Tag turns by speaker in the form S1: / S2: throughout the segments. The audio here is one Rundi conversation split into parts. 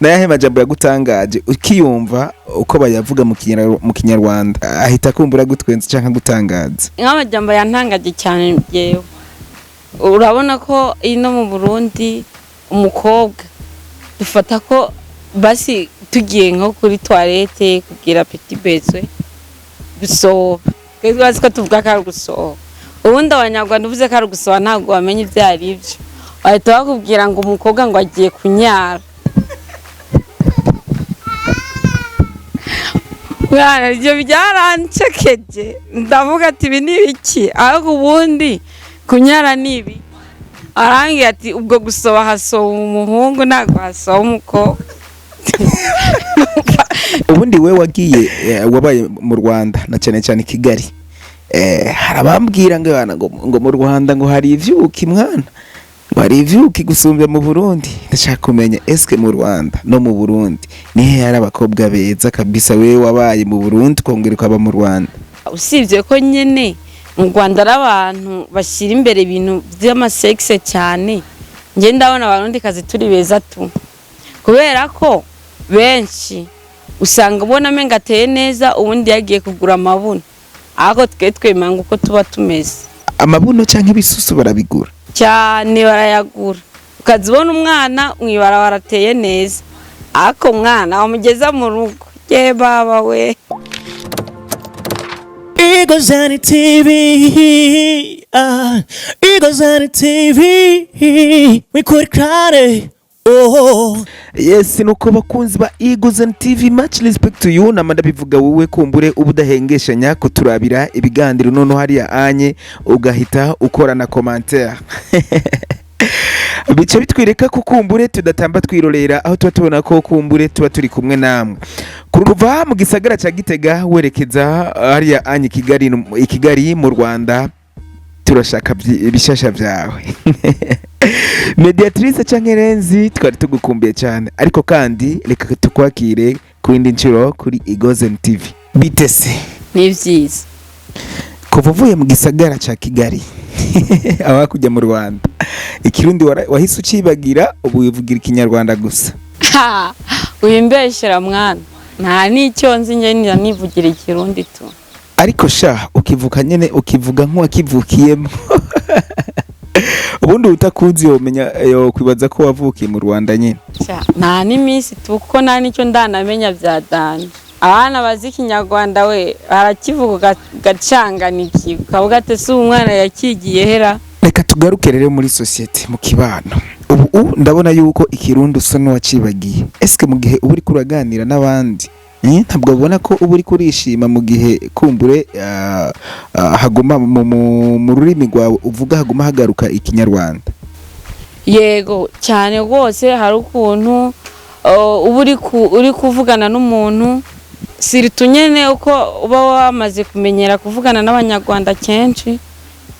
S1: Nayahe majambo yagutangaje ukiyumva uko bayavuga mu Kinyarwanda, ahita kumbura gutwenza canke gutangaza?
S2: Nk'amajambo yantangaje cyane yewe, urabona ko ino mu Burundi umukobwa dufata ko basi tugiye nko kuri toilette kugira petit besoin, gusoba, twebwe bazi ko tuvuga ko ari ugusoba. Ubundi Abanyarwanda uvuze ko ari ugusoba ntabwo bamenya ibyo ari byo, bahita bakubwira ngo umukobwa ngo agiye kunyara. Mwana, ibyo byarancekeje, ndavuga ati ibi ni ibiki? Ariko ubundi kunyara ni ibi. Arambwira ati ubwo gusoba hasoba umuhungu, ntabwo hasoba umukobwa.
S1: Ubundi we wagiye wabaye mu Rwanda na cyane cyane i Kigali, hari abambwira ngo bana, ngo mu Rwanda ngo hari ivyuki, mwana, ngo hari ivyuki gusumbya mu Burundi. Ndashaka kumenya, eske mu Rwanda no mu Burundi nihe hari abakobwa beza kabisa? We wabaye mu Burundi ukongera ukaba mu Rwanda.
S2: Usibye ko nyine mu Rwanda ari abantu bashyira imbere ibintu by'amasexe cyane, njye ndabona Abarundikazi turi beza tu, kubera ko benshi usanga ubona amenga ateye neza, ubundi yagiye kugura amabuno. Ariko twe twemanga uko tuba tumeze.
S1: Amabuno canke ibisusu barabigura?
S2: Cyane, barayagura. Ukaza ubona umwana mw'ibarabara ateye neza, ariko umwana wamugeza mu rugo, ye baba we!
S3: Eagles on TV, Eagles on TV, we could cry, oh.
S1: Yes, nuko bakunzi ba Eagles and TV, much respect to you. Nama ndabivuga, wowe kumbure uba udahengeshanya kuturabira ibiganiro, noneho hariya anye ugahita ukora na commentaire, bica bitwereka ko kumbure tudatamba twirorera, aho tuba tubona ko kumbure tuba turi kumwe namwe. Kuva mu gisagara ca Gitega werekeza hariya anye Kigali, i Kigali mu Rwanda, turashaka ibishasha vyawe, Mediatrice canke Renzi. Twari tugukumbuye cyane, ariko kandi reka tukwakire ku yindi nshuro kuri Igozen TV. Bitese?
S2: Ni byiza.
S1: Kuva uvuye mu gisagara ca Kigali aho kujya mu Rwanda, Ikirundi wahise ucibagira, ubu wivugira Ikinyarwanda gusa?
S2: Ha, wimbeshera mwana, nta n'icyo nzi, njye nivugira Ikirundi tu.
S1: Ariko sha, ukivuka nyene ukivuga nk'uwakivukiyemo. Ubundi utakuzi yomenya, yo kwibaza ko wavukiye mu Rwanda nyene.
S2: Sha, nta n'iminsi tu, kuko nta n'icyo ndanamenya bya dani. Abana bazi Ikinyarwanda we barakivuga ugacanganiki, ukavuga ati si umwana yakigiye hera?
S1: Reka tugaruke rero muri société, mu kibano. Ubu ndabona yuko Ikirundi usa n'uwacibagiye. Eske mu gihe uba uriko uraganira n'abandi, ntabwo babona ko uba uriko urishima mu gihe kumbure haguma mu rurimi rwawe uvuga haguma hagaruka Ikinyarwanda?
S2: Yego, cyane rwose. Hari ukuntu uba uri kuvugana n'umuntu, surtout nyene uko uba wamaze kumenyera kuvugana n'Abanyarwanda kenshi,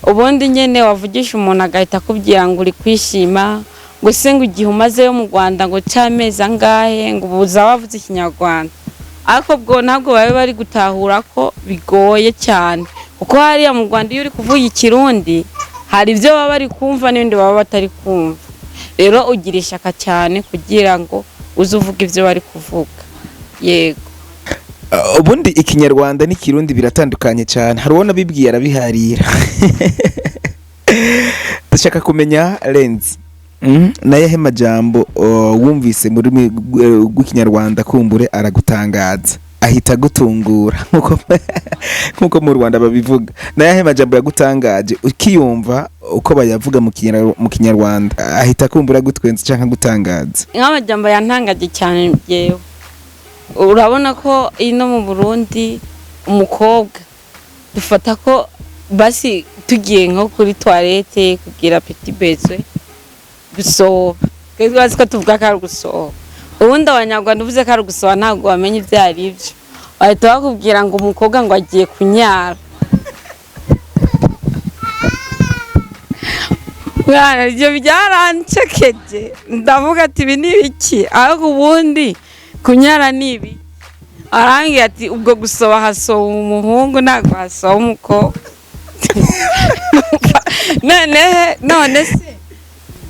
S2: ubundi nyene wavugisha umuntu agahita akubwira ngo uri kwishima, ngo se ngo igihe umazeyo mu Rwanda ngo c'amezi angahe, ngo ubuza wavuze Ikinyarwanda. Ariko bwo ntabwo babe bari gutahura ko bigoye cyane, kuko hariya mu Rwanda iyo uri kuvuga Ikirundi hari ibyo baba bari kumva n'ibindi baba batari kumva. Rero ugira ishyaka cyane kugira ngo uze uvuge ibyo bari kuvuga, yego.
S1: Ubundi Ikinyarwanda n'Ikirundi biratandukanye cyane, hari uwo nabibwiye arabiharira. Ndashaka kumenya, Renzi, nayahe majambo wumvise mu rurimi rw'Ikinyarwanda kumbure aragutangaza, ahita agutungura, nkuko mu Rwanda babivuga? Nayahe majambo yagutangaje ukiyumva uko bayavuga mu Kinyarwanda, ahita kumbura gutwenza canke gutangaza?
S2: Nk'amajambo yantangaje cyane yewe, urabona ko ino mu Burundi umukobwa dufata ko basi tugiye nko kuri toilette kugira petit besoin, gusoba, twebwe bazi ko tuvuga ko ari ugusoba. Ubundi Abanyarwanda uvuze ko ari ugusoba ntabwo bamenya ibyo ari byo, bahita bakubwira ngo umukobwa ngo agiye kunyara. Mwana, ibyo byarancekeje, ndavuga ati ibi ni ibiki? Ariko ubundi kunyara ni ibi. Arambwira ati ubwo gusoba hasoba umuhungu, ntabwo hasoba umukobwa. None se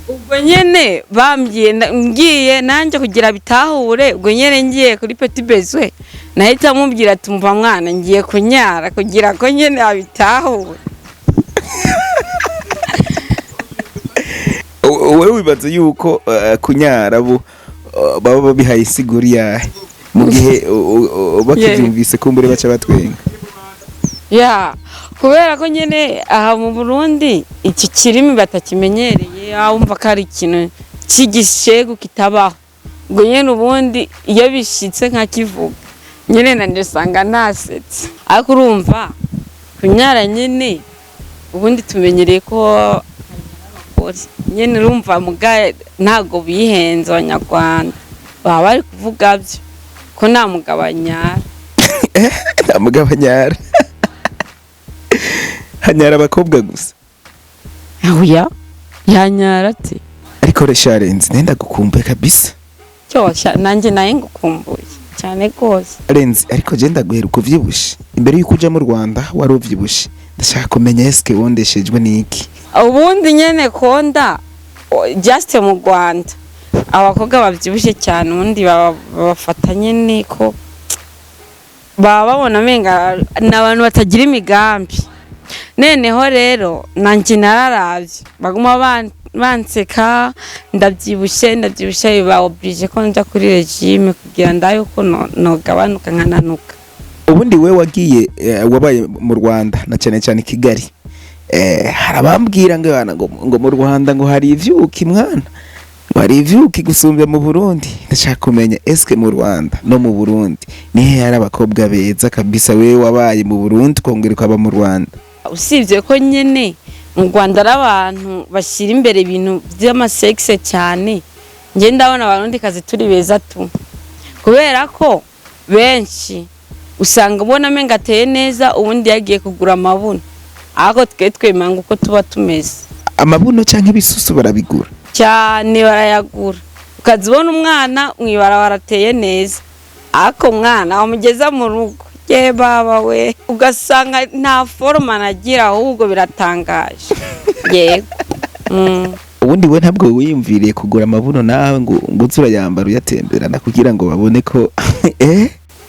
S2: ubwo Ubwo nyene bambwiye, ngiye nanjye kugira bitahure. Ubwo nyene ngiye kuri petit besoin, nahita mubwira ati: "Umva mwana, ngiye kunyara," kugira ko nyene abitahure.
S1: Wowe wibaza yuko kunyara bo baba babihaye isiguri yahe mu gihe bakivyumvise kumbure baca batwenga?
S2: Ya, kubera ko nyene aha mu Burundi iki kirimi batakimenyereye, aho wumva ko ari ikintu cy'igishegu kitabaho. Ubwo nyene ubundi iyo bishitse nkakivuga nyene nanje usanga nasetse. Ariko urumva kunyara nyene ubundi tumenyereye ko abagore nyene, urumva muga ntago bihenze, Abanyarwanda baba bari kuvuga byo ko nta mugabo anyara.
S1: Nta mugabo anyara, hanyara abakobwa gusa.
S2: Oya, yanyara ate?
S1: Ariko resharenze nenda gukumbuye kabisa.
S2: Cyosha nanjye naye ngukumbuye cyane rwose.
S1: Renzi, ariko je ndaguheruka uvyibushe. Imbere yuko uja mu Rwanda wari uvyibushe. Ndashaka kumenya, eske wondeshejwe n'iki?
S2: Ubundi nyene konda just mu Rwanda abakobwa babyibushye cyane ubundi babafata nyene ko baba babona amenga ni abantu batagira imigambi. Noneho rero nanjye nararavye baguma banseka ndabyibushe, ndabyibushe, biba obligé ko nja kuri régime kugira ndabe ko nogabanuka nkananuka.
S1: Ubundi we wagiye wabaye mu Rwanda na cyane cyane i Kigali, hari abambwira ngo bana ngo mu Rwanda ngo hari ivyuki mwana, ngo hari ivyuki gusumbya mu Burundi. Ndashaka kumenya, eske mu Rwanda no mu Burundi nihe hari abakobwa beza kabisa? We wabaye mu Burundi ukongera ukaba mu Rwanda.
S2: Usibye ko nyene mu Rwanda ari abantu bashyira imbere ibintu by'ama sexe cyane, njye ndabona Abarundikazi turi beza tu, kubera ko benshi usanga ubona amenga ateye neza, ubundi yagiye kugura amabuno. Ariko twe twemanga uko tuba tumeze.
S1: Amabuno canke ibisusu barabigura?
S2: Cyane, barayagura. Ukaza ubona umwana mw'ibarabara ateye neza, ariko mwana wamugeza mu rugo, ye baba we, ugasanga nta forme anagira. Ahubwo biratangaje, yego.
S1: Ubundi we ntabwo wiyumviriye kugura amabuno nawe ngo uze urayambara uyatemberana kugira ngo babone ko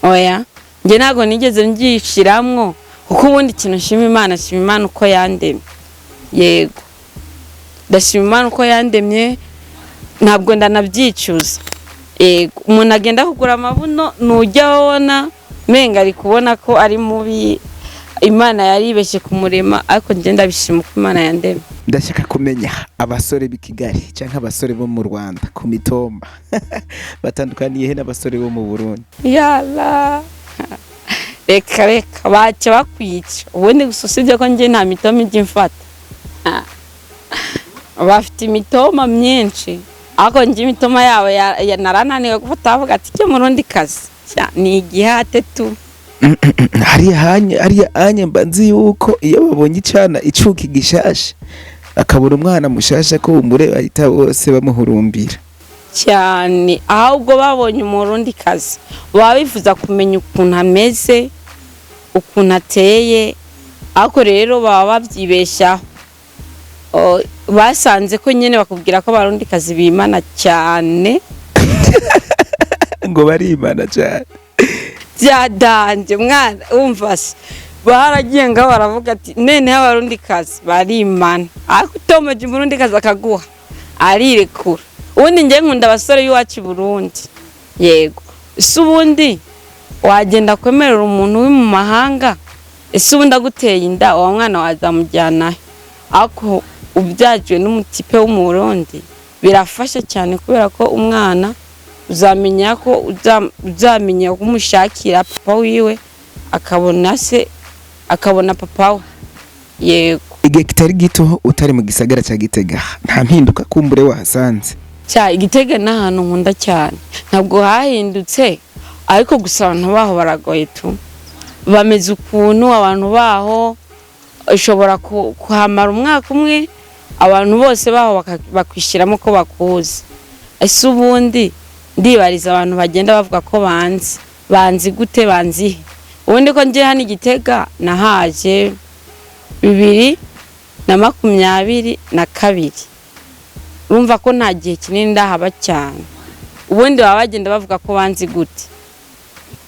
S2: Oya, njye ntabwo nigeze mbyishiramwo, kuko ubundi ikintu nshima Imana, nshima Imana uko yandemye. Yego, ndashima Imana uko yandemye, ntabwo ndanabyicuza. Yego, umuntu agenda kugura amabuno nujya abona menga ari kubona ko ari mubi, Imana yaribeshye kumurema. Ariko njye ndabishima uko Imana yandemye.
S1: Ndashaka kumenya abasore b'i Kigali canke abasore bo mu Rwanda ku mitomba batandukaniye he n'abasore bo mu Burundi?
S2: Yala, reka reka, baca bakwica. Ubundi gusa usibye ko njye nta mitoma ijya imfata. Ah. Bafite imitoma myinshi, ariko njye imitoma yabo narananiwe gufata, bavuga ati cyo murundi kazi ni igihate tu.
S1: Hariya hanye, hariya anye mba nzi yuko iyo babonye icana icuki gishasha, akabona umwana mushasha, ko umure bahita bose bamuhurumbira.
S2: Cyane, ahubwo babonye Umurundi kazi baba bifuza kumenya ukuntu ameze, ukuntu ateye. Ariko rero baba babyibeshaho. Basanze ko nyine bakubwira ko Abarundi kazi bimana cyane.
S1: Ngo barimana cyane?
S2: Byadanje mwana, umva se, baragiye ngaho baravuga ati noneho Abarundi kazi barimana. Ariko utomeje Umurundi kazi akaguha arirekura. Ubundi njye nkunda abasore b'iwacu i Burundi. Yego, ese ubundi wagenda kwemerera umuntu uri mu mahanga? Ese ubundi aguteye inda, uwo mwana wazamujyana he? Ariko ubyajiwe n'umutipe wo mu Burundi birafasha cyane, kubera ko umwana uzamenya ko uzamenya ko umushakira papa wiwe, akabona se, akabona papa we. Yego.
S1: Igihe kitari gito utari mu gisagara cya Gitega, nta mpinduka kumbure wahasanze?
S2: Cya Igitega ni ahantu nkunda cyane. Ntabwo hahindutse, ariko gusa abantu baho baragoye tu, bameze ukuntu. Abantu baho ushobora kuhamara umwaka umwe, abantu bose baho bakwishyiramo ko bakuzi. Ese ubundi ndibariza, abantu bagenda bavuga ko banzi, banzi gute? Banzi he? Ubundi ko ngiye hano Igitega, nahaje 2022. Urumva ko nta gihe kinini ndahaba cyane. Ubundi baba bagenda bavuga ko banzi gute?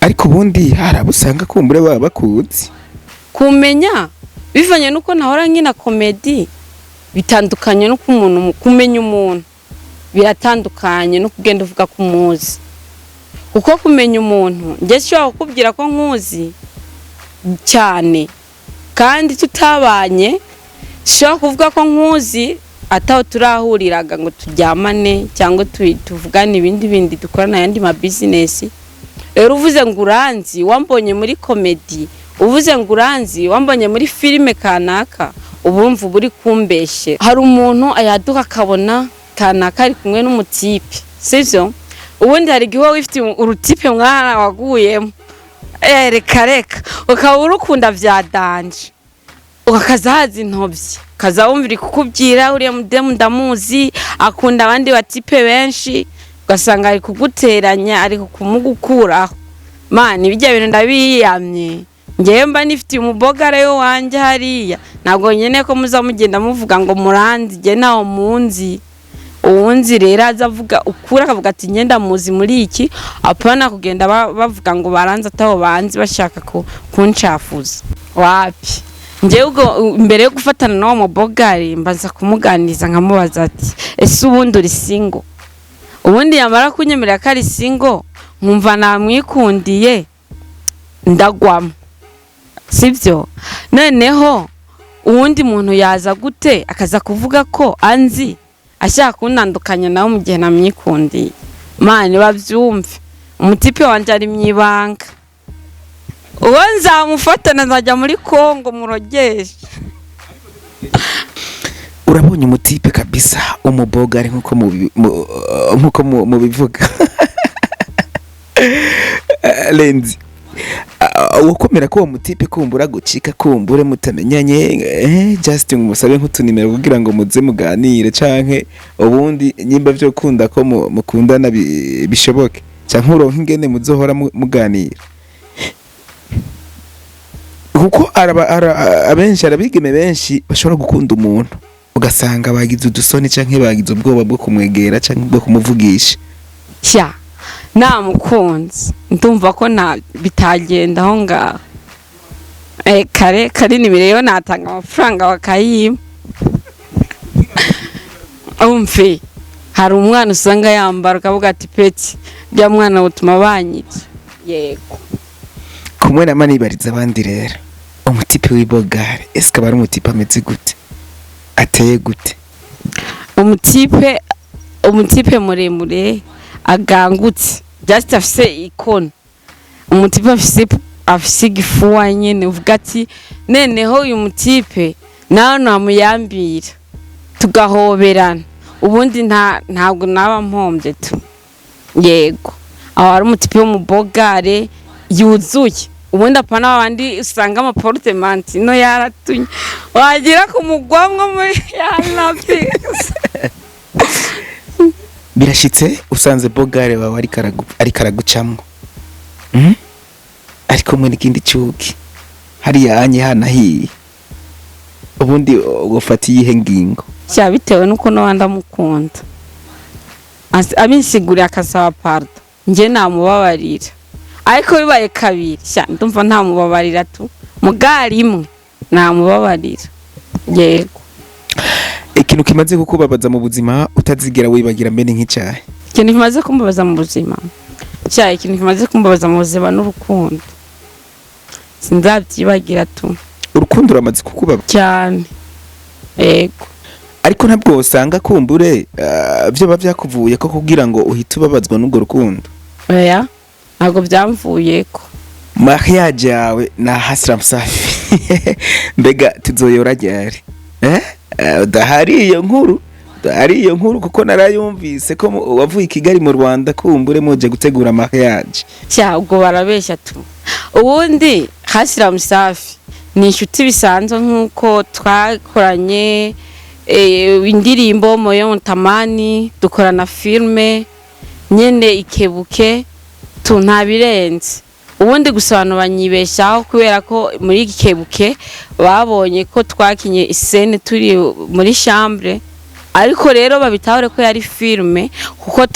S1: Ariko ubundi hari abo usanga kumbure baba bakuzi.
S2: Kumenya bivanye n'uko nahora nkina comédie bitandukanye n'uko umuntu, kumenya umuntu biratandukanye no kugenda uvuga ko umuzi, kuko kumenya umuntu, njye nshobora kukubwira ko nkuzi cyane kandi tutabanye. Nshobora kuvuga ko nkuzi ataho turahuriraga ngo turyamane cyangwa tuvugane ibindi bindi, dukorana ayandi ma business. Rero uvuze ngo uranzi wambonye muri comédie, uvuze ngo uranzi wambonye muri filime kanaka, uba wumva uba uri kumbeshe. Hari umuntu ayaduka akabona kanaka ari kumwe n'umutipe, sibyo? Ubundi hari igihe uba wifitiye urutipe mwana waguyemo, reka reka, ukaba urukunda bya danger, ukakaza haza intobyi, ukaza wumva iri kukubwira: "Uriya mudemu ndamuzi, akunda abandi batipe benshi." Ugasanga ari kuguteranya, ari kumugukuraho. Mani, bijya bintu ndabiyamye. Ngewe mba nifitiye umubogare wanjye hariya, ntabwo nkeneye ko muza mugenda muvuga ngo muranzi. Njye ntawo munzi. Uwunzi rero aza avuga ukuri, akavuga ati: "Ngenda muzi muri iki." Apana kugenda bavuga ngo baranze ataho banzi, bashaka kuncafuza. Wapi, njyewe ubwo mbere yo gufatana n'uwo mubogari mbaza kumuganiriza, nkamubaza ati: "Ese ubundi uri single?" Ubundi yamara kunyemerera ko ari single, nkumva namwikundiye, ndagwamo, sibyo? Noneho uwundi muntu yaza gute akaza kuvuga ko anzi, ashaka kuntandukanya nawe mu gihe namwikundiye? Mani, babyumve, umutipe wanjye ari mu ibanga. Uwo nzamufatana nzajya muri Kongo murogeshe.
S1: Urabonye umutipe kabisa, umubogari nkuko mubivuga. Lenzi, wokomera ko uwo mutipe kumbura gucika, kumbure mutamenyanye, just musabe nk'utunimero kugira ngo muze muganire, canke ubundi nyimba vyo kunda ko mukundana bishoboke, canke uronke ingene muzohora muganira, kuko abenshi, arabigeme benshi bashobora gukunda umuntu, ugasanga bagize udusoni canke bagize ubwoba bwo kumwegera canke bwo kumuvugisha.
S2: Sha, namukunze, ndumva ko nta bitagenda aho ngaho. Kare kare ni rero natanga amafaranga bakayimpa. Umve, hari umwana usanga yambara ukavuga ati: "Peti bya mwana butuma banyica." Yego.
S1: Kumwe na manibariza abandi rero, umutipe w'ibogare eske aba ari umutipe ameze gute, ateye gute?
S2: Umutipe muremure, agangutse, just afise ikono. Umutipe afise igifuwa nyene, uvuga ati: "Neneho uyu mutipe nawe namuyambira tugahoberana, ubundi ntabwo naba mpombye tu." Yego, aho hari umutipe w'umubogare yuzuye. Ubundi apana babandi usanga amaportemanti no yaratunye, wagira ku mugwamwo muri yanapi.
S1: Birashitse usanze bogare wawe ariko aragucamwo, Ari kumwe n'ikindi cuki hariya anye hanahiye, ubundi ugufata iyihe ngingo?
S2: Cya, bitewe n'uko n'abandi amukunda, abinsiguriye akasaba pardon, njye namubabarira. Ariko bibaye kabiri, sha, ndumva ntamubabarira tu. Mugari imwe namubabarira, yego.
S1: Ikintu kimaze kukubabaza mu buzima utazigera wibagira mbere nk'icyayi?
S2: Ikintu kimaze kumbabaza mu buzima, cya, ikintu kimaze kumbabaza mu buzima n'urukundo, sinzabyibagira tu.
S1: Urukundo ruramaze kukubabaza?
S2: Cyane, yego.
S1: Ariko ntabwo usanga kumbure vyoba vyakuvuye ko kugira ngo uhite ubabazwa n'urwo rukundo?
S2: Oya, ntabwo byamvuyeko.
S1: Mariage yawe na Hasram Safi mbega tuzoyora ryari? Udahari iyo nkuru, udahari iyo nkuru, kuko narayumvise ko wavuye i Kigali mu Rwanda kumbure muje gutegura mariage.
S2: Cya, ubwo barabeshya tu. Ubundi Hasira Musafi ni inshuti bisanzwe, nk'uko twakoranye indirimbo Moyo Mutamani, dukorana filme nyene ikebuke tu, nta birenze. Ubundi gusa abantu banyibeshaho kubera ko muri ikebuke babonye ko twakinye iscène turi muri chambre. Ariko rero babitahure ko yari filme, kuko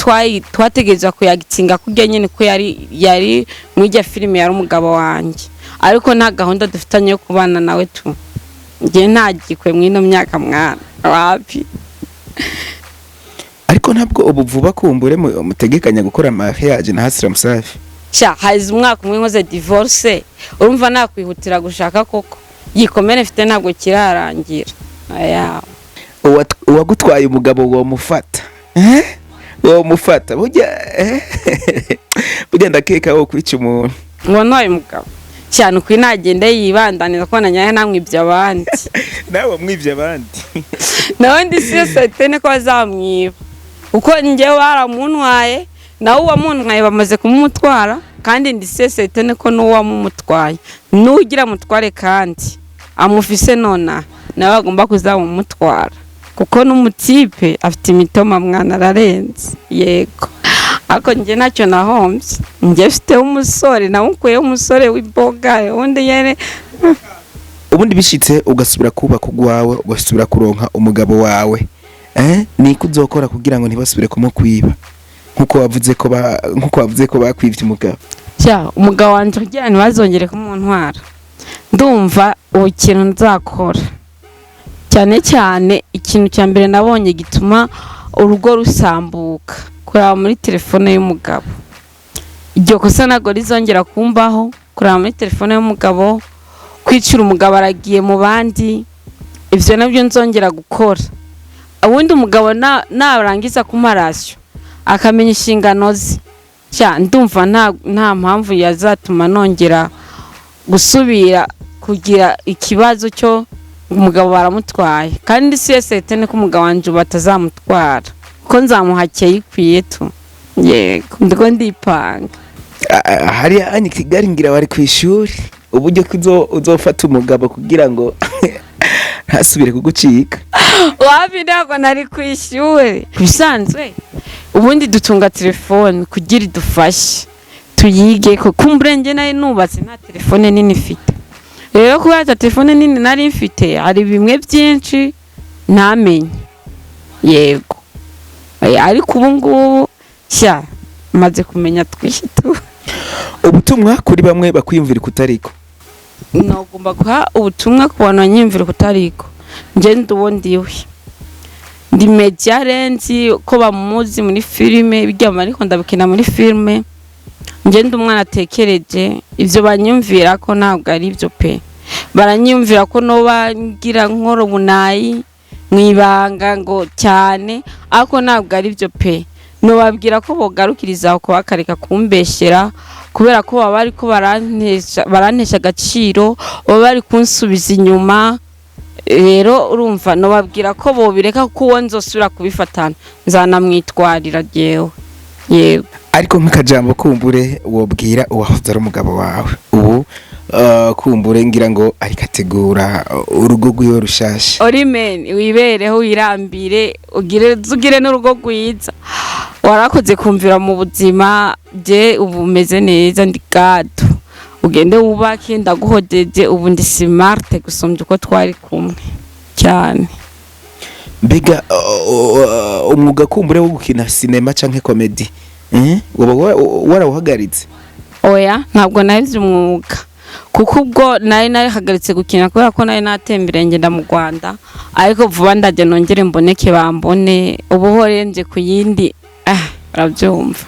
S2: twategerezwa kuyagitinga kurya nyene, ko yari mw'irya filime, yari umugabo wanje, ariko nta gahunda dufitanye yo kubana nawe tu. Njye nta gikwe mw'ino myaka, mwana, wapi.
S1: Ariko ntabwo ubu vuba kumbure mutegekanya gukora mariage na Hasira Musafi?
S2: Sha, hazi umwaka umwe nkoze divorce, urumva nakwihutira gushaka koko? Igikomere mfite ntabwo kirarangira, aya.
S1: Uwagutwaye umugabo womufata, eh? Womufata burya, eh? Burya ndakeka wo kwica umuntu.
S2: Ngo ntwaye umugabo cyane, ukuri nagenda yibandaniza ko na nyayo namwibye abandi.
S1: Nawe wamwivye abandi.
S2: Nawe ndi sosiyete ko bazamwiba, kuko njyewe baramuntwaye, nawe uwamuntwaye bamaze kumumutwara, kandi ndi sosiyete ko n'uwamumutwaye n'ugira mutware kandi amufise nona nawe agomba kuzamumutwara, kuko n'umutipe afite imitoma, mwana, ararenze. Yego, ariko njye ntacyo nahombye, njye mfiteho umusore, namukuyeho umusore w'imboga ubundi nyene.
S1: Ubundi bishitse ugasubira kubaka ugwawe, ugasubira kuronka umugabo wawe, eh, niko uzokora kugira ngo ntibasubire kumukwiba nkuko wavuze ko bakwivye umugabo?
S2: Sha, umugabo wanjye kugira ntibazongere kumuntwara, ndumva ubu ikintu nzakora cyane cyane, ikintu cya mbere nabonye gituma urugo rusambuka, kuraba muri telefone y'umugabo. Iryo kosa ntabwo rizongera kumbaho, kuraba muri telefone y'umugabo, kwicira umugabo aragiye mu bandi, ibyo nabyo nzongera gukora. Ubundi umugabo narangiza kumarasiyo akamenya inshingano ze, sha, ndumva nta mpamvu yazatuma nongera gusubira kugira ikibazo cyo umugabo baramutwaye. Kandi si yose ko umugabo wanjye batazamutwara, kuko nzamuha ikwiye tu. Yego, ndiko ndipanga.
S1: Hariya anyi Kigali ngira bari ku ishuri uburyo ko uzofata umugabo kugira ngo ntasubire kugucika.
S2: Wapi, ntabwo nari ku ishuri. Ku bisanzwe ubundi dutunga telefone kugira idufashe tuyige, ko kumbure njye nari nubatse nta telefone nini mfite. Rero kubera ata telefone nini nari mfite, hari bimwe byinshi ntamenye. Yego. Ariko ubu ngubu sha maze kumenya twinshi tu.
S1: Ubutumwa kuri bamwe bakwiyumvira kutariko?
S2: Nagomba guha ubutumwa ku bantu banyiyumvira kutariko. Njye ndi uwo ndiwe, ndi Media Renzi ko bamuzi muri filime, bijya ariko ndabikina muri filime. Njye ndi umwana atekereje, ibyo banyumvira ko ntabwo ari byo pe. Baranyumvira ko noba ngira nkora ubunayi mu ibanga ngo cyane, ariko ntabwo ari byo pe. Nobabwira ko bogarukiriza aho, bakareka kumbeshyera, kubera ko baba bariko barantesha agaciro, baba bari kunsubiza inyuma. Rero urumva nobabwira ko bobireka, kuko uwo nzosubira kubifatana nzanamwitwarira jewe. Yego.
S1: Ariko nk'akajambo kumbure wobwira uwahoze ari umugabo wawe ubu, kumbure ngira ngo ariko ategura urugo rwiwe rushasha?
S2: Orimeni, wibereho, wirambire, ugire n'urugo rwiza. Warakoze kumvira mu buzima, je ubu umeze neza, ndi gado. Ugende wubake, ndaguhojeje, ubu ndi smart gusumbya uko twari kumwe cyane.
S1: Mbega umwuga kumbure wo gukina sinema canke comedy, woba warawuhagaritse?
S2: Oya, ntabwo nahevye umwuga, kuko ubwo nari narihagaritse gukina kubera ko nari natembereye ngenda mu Rwanda, ariko vuba ndajya nongere mboneke bambone. Ubu ho nje ku yindi, ah, urabyumva,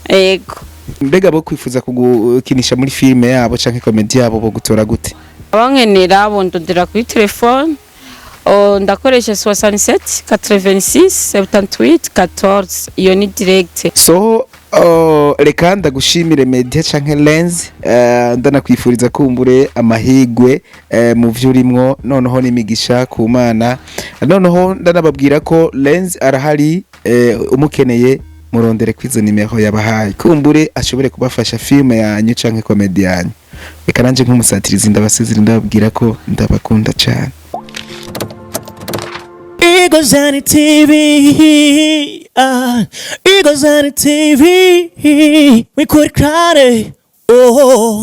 S2: yego.
S1: Mbega bo kwifuza kugukinisha muri filime yabo canke comedy yabo bo gutora gute?
S2: Abankenera bondondera kuri telefone. Oh, ndakoresha 67 86 78 14, iyo ni direct.
S1: So reka ndagushimire Media canke Lens, ndanakwifuriza kumbure amahigwe mu vyo urimwo, noneho n'imigisha ku Mana. Noneho ndanababwira ko Lens arahari, umukeneye murondere kwizo nimero yabahaye, kumbure ashobore kubafasha filme yanyu canke comedy yanyu. Reka nanje nk'umusatirizi ndabasezera, ndababwira ko ndabakunda cane.
S3: Eagles on the TV, ah, Eagles on the TV, we could cry, oh.